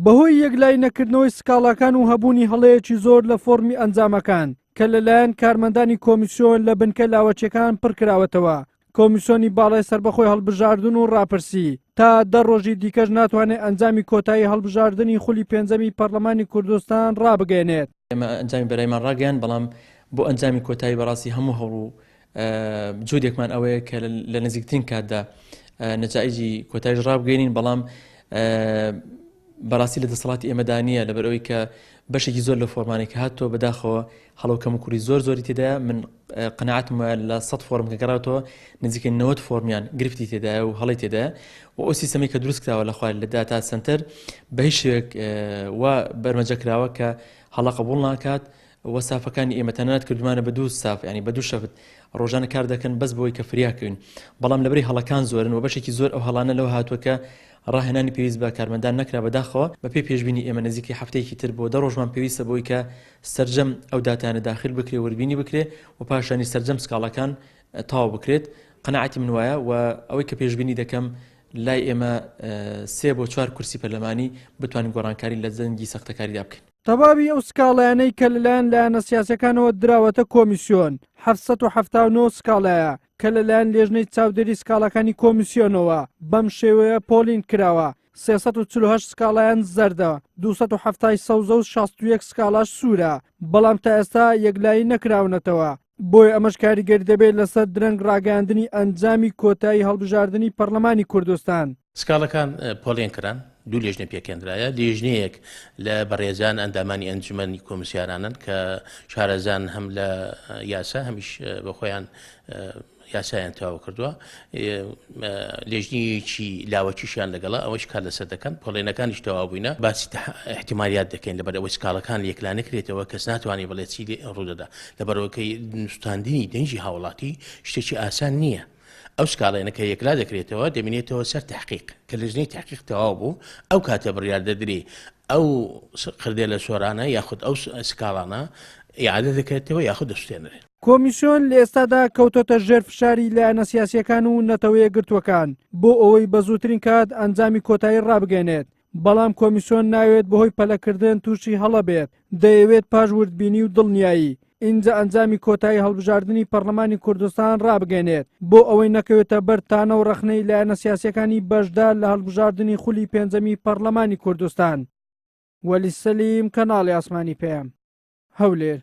بەهۆی یەکلایی نەکردنەوەی سکاڵاکان و هەبوونی هەڵەیەکی زۆر لە فۆڕمی ئەنجامەکان کە لەلایەن کارمەندانی کۆمیسیۆن لە بنکە لاوەکیەکان پڕکراوەتەوە، کۆمیسیۆنی باڵای سەربەخۆی هەڵبژاردن و ڕاپرسی تا دە ڕۆژی دیکەش ناتوانێت ئەنجامی کۆتایی هەڵبژاردنی خولی پێنجەمی پەرلەمانی کوردستان ڕابگەیەنێت. ئێمە ئەنجامی بەرایمان ڕاگەیاند، بەڵام بۆ ئەنجامی کۆتایی بەڕاستی هەموو هەوڵ و جهودێکمان ئەوەیە کە لە نزیکترین کاتدا نەتائیجی کۆتایش ڕابگەینین، بەڵام بەڕاستی لە دەسەڵاتی ئێمەدا نییە لەبەرئەوەی کە بەشێکی زۆر لە فۆرمانی کە هاتەوە بەداخەوە هەڵە و کەموکوڕی زۆر زۆری تێدایە. من قەناعەتم وایە لە 100 فۆرم کە گەڕاوەتەوە نزیکەی 90 فۆرمیان گرفتی تێدایە و هەڵەی تێدایە و ئەو سیستەمی کە دروست کراوە لە خوار لە داتا سەنتەر بە هیچ شێوەیەک وا بەرمەجە کراوە کە هەڵە قبوڵ ناکات و ستافەکانی ئێمە تەنانەت کردومانە بە دوو ستاف ینی بە دوو shift ڕۆژانە کار دەکەن بەس بۆی کە فریاکەوین، بەڵام لەبری هەڵەکان زۆرن و بەشێکی زۆر ئەو هەڵانە لەوە هاتووە کە ڕاهێنانی پێویست بە کارمەندان نەکرا. بەداخەوە بەپێی پێشبینی ئێمە نزیکەی هەفتەیەکی تر بۆ 10 ڕۆژمان پێویستە بۆی کە سەرجەم ئەو داتایانە داخل بکرێ، وردبینی بکرێ و پاشانی سەرجەم سکاڵاکان تەواو بکرێت. قەناعەتی من وایە و ئەوەی کە پێشبینی دەکەم لای ئێمە سێ بۆ چوار کورسی پەرلەمانی بتوانین گۆڕانکاری لە دەنگی سەختەکاریدا بکەین. تەواوی ئەو سکاڵایانەی کە لەلایەن لایەنە سیاسیەکانەوە دراوەتە کۆمیسیۆن، 779 سکاڵایە کە لەلایەن لێژنەی چاودێری سکاڵاکانی کۆمیسیۆنەوە بەم شێوەیە پۆلین کراوە، 348 سکاڵایان زەردە، 270 ی سەوزە و 61 سکاڵاش سوورە، بەڵام تا ئێستا یەکلایی نەکراونەتەوە. بۆیە ئەمەش کاریگەری دەبێت لەسەر درەنگ ڕاگەیاندنی ئەنجامی کۆتایی هەڵبژاردنی پەرلەمانی کوردستان. سکاڵەکان پۆلێن کران، دوو لێژنە پێکهێنرایە، لێژنەیەک لە بەڕێزان ئەندامانی ئەنجومەنی کۆمسیارانن کە شارەزان هەم لە یاسا هەمیش بە خۆیان یاسایان تەواو کردووە، لێژنەیەکی لاوەکیشیان لەگەڵە، ئەوەش کار لەسەر دەکەن، پۆلێنەکانیش تەواو بووینە. باسی احتیمالیات دەکەین، لەبەر ئەوەی سکاڵەکان یەکلا نەکرێتەوە کەس ناتوانێت بڵێ چی ڕوودەدا، لەبەرئەوەی نووساندنی دەنگی هاوڵاتی شتێکی ئاسان نییە. ئەو سکاڵەیانە کە یەکلا دەکرێتەوە دەمینێتەوە سەر تحقیق، کە لەژنەی تحقیق تەواو بوو ئەو کاتە بڕیار دەدرێ ئەو قردێلە سۆرانە یاخود ئەو سکاڵانە ئیعادە دەکرێتەوە یاخود دەسوتێنرێن. کۆمیسیۆن لە ئێستادا کەوتۆتە ژێر فشاری لایەنە سیاسییەکان و نەتەوە یەکگرتووەکان بۆ ئەوەی بە زووترین کات ئەنجامی کۆتایی ڕابگەیەنێت، بەڵام کۆمیسیۆن نایەوێت بەهۆی پەلەکردن تووشی هەڵە بێت، دەیەوێت پاش وردبینی و دڵنیایی، ئینجا ئەنجامی کۆتایی هەڵبژاردنی پەڕلەمانی کوردستان ڕابگەیەنێت، بۆ ئەوەی نەکەوێتە بەر تانە و ڕەخنەی لایەنە سیاسییەکانی بەشدار لە هەڵبژاردنی خولی پێنجەمی پەڕلەمانی کوردستان. وەلی سەلیم، کەناڵی ئاسمانی پەیام، هەولێر.